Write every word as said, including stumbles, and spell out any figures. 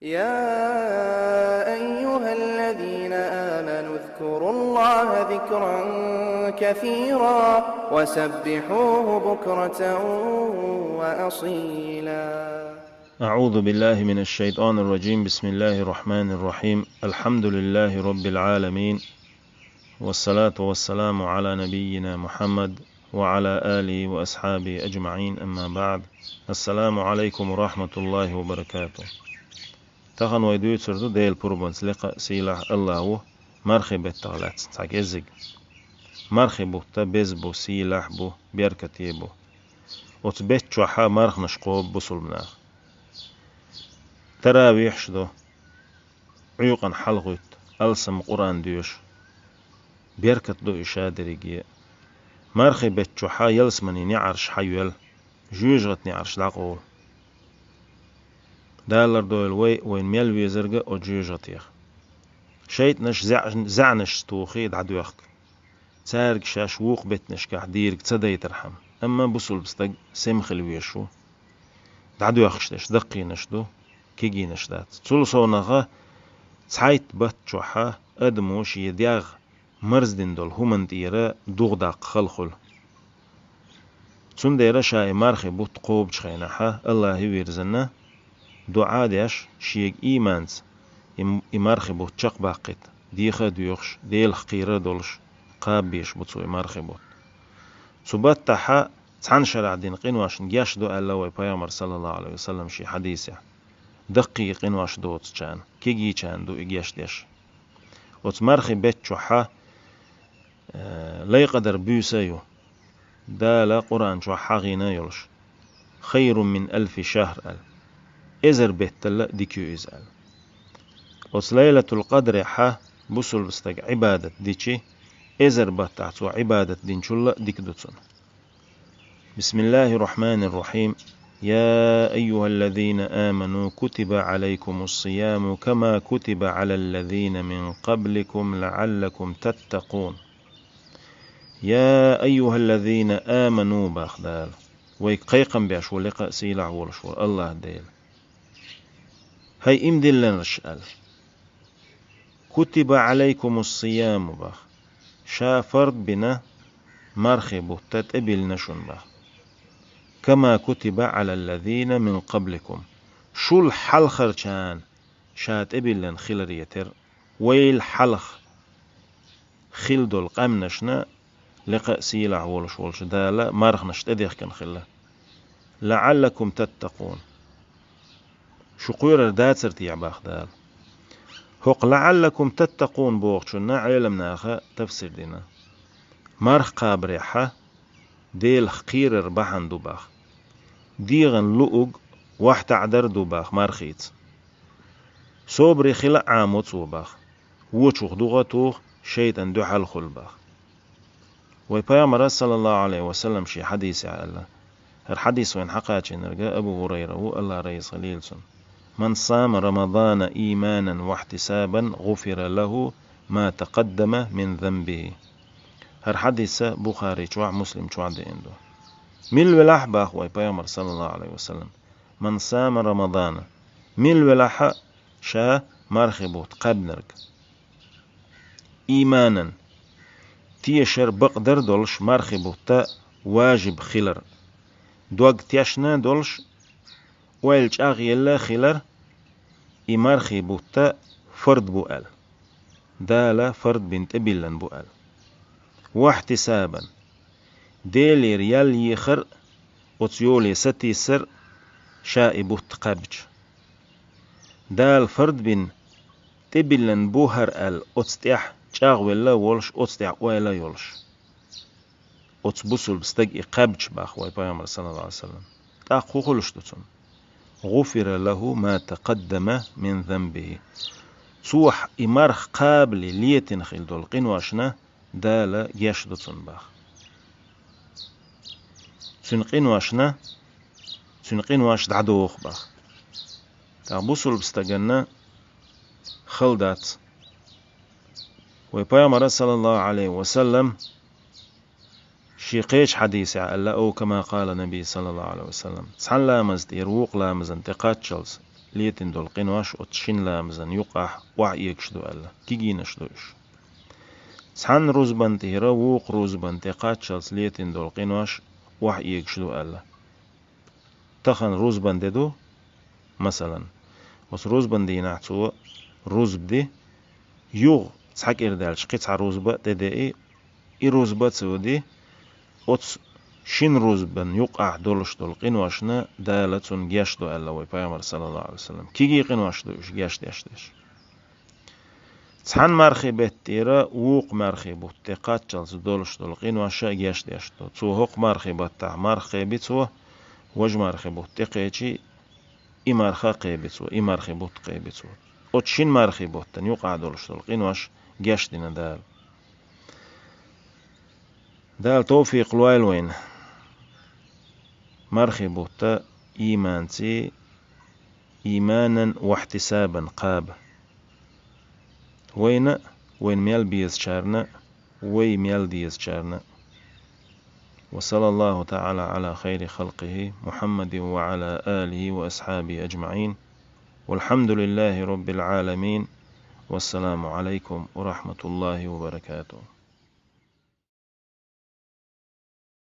يا أيها الذين آمنوا اذكروا الله ذكرا كثيرا وسبحوه بكرة وأصيلا. أعوذ بالله من الشيطان الرجيم. بسم الله الرحمن الرحيم. الحمد لله رب العالمين. والصلاة والسلام على نبينا محمد وعلى آله وأصحابه أجمعين. أما بعد. السلام عليكم ورحمة الله وبركاته. Тахан вай дуьйцур ду Дела пурбанца, лекха сийлахь Аллахь ву, мархий беттах лаьцна цхьа кӀеззиг. Мархий бутт беза бу, сийлахь бу, беркате бу. Оцу бетта чохь марханаш кхобу бусулба наха. Таравихьаш до, Ӏуьйкъана хьалагӀуьтту, алсам Къуръан доьшу. Беркат ду и ша дерриге. Мархий бетта чохь ялсаманин неӀарш хьайоьллу, жоьжахатин неӀарш дӀакъовлу. Дала лардойла вай, вайна мел везарг а оцу жоьжахатех. ШайтӀанаш заьӀ-, заьӀнашца тухий дӀадоьхку. Цаьрга шаьш вукху беттанашкахь дийриг ца дайтархьама, амма бусулба стаг сема хила везаш ву. ДӀадоьхкуш дерш даккхийнаш ду, кегийнаш дац. Цул совнаха цхьайтта бетта чохь адамо шен дегӀ марздина долу хӀуманна тӀера дугӀу даккха хала хуьлу. Цундела ша и мархий бутт кхобучу хенахь Аллахье вирзина, дуӀа деш, шега ийманца и, и мархий бутт чекхбаккхийта, деха а доьхуш, Делах кхерар а долуш, кхаба безаш бу цо и мархий бутт. Цу баттахь цхьана шарахь дина къиношна геч ду аьлла вай Пайхамара, саллаллаху Ӏалайхи ва саллам, шен хьадисехь. Даккхий къинош доцучарна, кегийчарна ду и геч деш. Оцу мархий бетта чохь, э, лайкъадар буьйса а ю, Дала Къуръан чохь хьахийна а йолуш, «Хайрун мин алфи шахр», аьлла. Эзар беттал а дика ю иза аьлла. Оцу Лайлатул-Къадрехь бусулба стаг Ӏибадат дичи, эзар баттахь цо Ӏибадат динчул а дика ду цунна. بسم الله الرحمن الرحيم. يا أيها الذين آمنوا كتب عليكم الصيام كما كتب على الذين من قبلكم لعلكم تتقون. يا أيها الذين آمنوا, бах Дала. Вай кхайкхам беш ву, лекха а сийлахь волуш ву Аллахь Дела. ХӀай иман диллинарш аьлла. «Кутиба Ӏалайкумус-сияму», бах. Ша фард бина мархий бутт тӀебиллина шуна, бах. «Кама кутиба Ӏалаллазина мин къабликум». Шул хьалхарчарна ша тӀебиллина хиларе терра, вайл хьалха хилла долу къаьмнашна лекха а сийлахь волуш волчу Дала марханаш тӀедехкина хилла. «ЛаӀаллакум таттакъун». Шу кхоьрур дацара техьа, бах Дала. ХӀокху «лаӀаллакум таттакъун» бохучунна Ӏеламнаха тафсир дина. Марха кхабарехь Делах кхерар бахьана ду, бах. ДегӀан луург охьатаӀадар ду, бах, мархица. Собаре хила Ӏамо цо, бах. Вочух дугӀа а туху, шайтӀан дуьхьал хуьлу, бах. Вай Пайхамара, саллаллаху Ӏалайхи ва саллам, шен хьадисехь аьлла. ХӀара хьадис вайна хьакхачийнарг Абу ХӀурайра ву, Аллах реза хуьлийла цунна: «Ман сама Рамадана ийманан ва ихьтисабан, гӀуфира лаху ма такъаддама мин занбихи». ХӀара хьадис Бухари чохь, Муслим чохь деана ду. Мила велахь, бах вай Пайхамара, саллаллаху Ӏалайхи ва саллам, «Ман сама Рамадана». Мила велахь ша мархий бутт кхаьбнарг. Ийманан, тешар, бакъдар долуш мархий бутт важиб хилар. Дог тешна долуш, ойла чӀагӀъелла хилар, и мархий бутт фард бу аьлла. Дала фард бина тӀебиллина бу аьлла. Вахьтисабан. Делера ял ехар а, оцу йоле сатийсар а ша и бутт кхаьбча. Дала фард бина тӀебиллина бу хӀара аьлла, оцу тӀехь чӀагӀвелла а волуш, оцу тӀехь ойла а йолуш. Оцу бусулба стаг и кхаьбча, бах вай Пайхамара, саллаллаху Ӏалайхи ва саллам, тӀаккха хӀун хуьлуш ду цунна? «ГӀуфира лаху ма такъаддама мин занбихи». Цо хьа и марха кхабале летина хила долу къиношна Дала геч ду цунна, бах. Цуьнан къиношна, цуьнан къинош дӀадоху, бах. ТӀаккха бусулба стаганна хала дац. Вай Пайхамара, саллаллаху Ӏалайхи ва саллам, шен кхечу хьадисехь аьлла, ау кама къала Наби, саллаллаху Ӏалайхи ва саллам: цхьана ламаз тӀера вукху ламазан тӀе кхаччалц летийна долу къинош оцу шина ламазан юкъахь охьаэгаш ду аьлла, кегийнаш ду уьш. Цхьана рузбан тӀера вукху рузбан тӀе кхаччалц летийна долу къинош охьаэгаш ду аьлла. Тахана рузбан де ду, масалан, оцу рузбан дийнахь цо рузба де, юха цхьа кӀира даьлча кхин цхьа рузба а тӀедеи, и рузба а цо де, оцу шина рузбан юкъахь долуш долу къиношна Дала цунна геш ду аьлла вай Пайхамар, саллаллаху Ӏалайхи ва саллам. Кегий къинош ду уьш геш деш дерш. Цхьана мархи беттера вукху мархи бутт тӀе кхаччалц долуш долу къинош а геш деш ду. Цо хӀокху мархи баттахь марха кхеби цо, важа мархи бутт тӀе кхечи, и марха а кхеби цо, и мархи бутт а кхеби цо. Оцу шина мархи буттан юкъахь долуш долу къинош геш дина Дала. Дала товфикъ лойла вайна мархи бутт ийманций, ийманан ва ихьтисабан кхаба. Вайна а, вайна мел безачарна а, вай мел дезачарна а. وصلى الله تعالى على خير خلقه محمد وعلى آله وأصحابه أجمعين. والحمد لله رب العالمين. والسلام عليكم ورحمة الله وبركاته.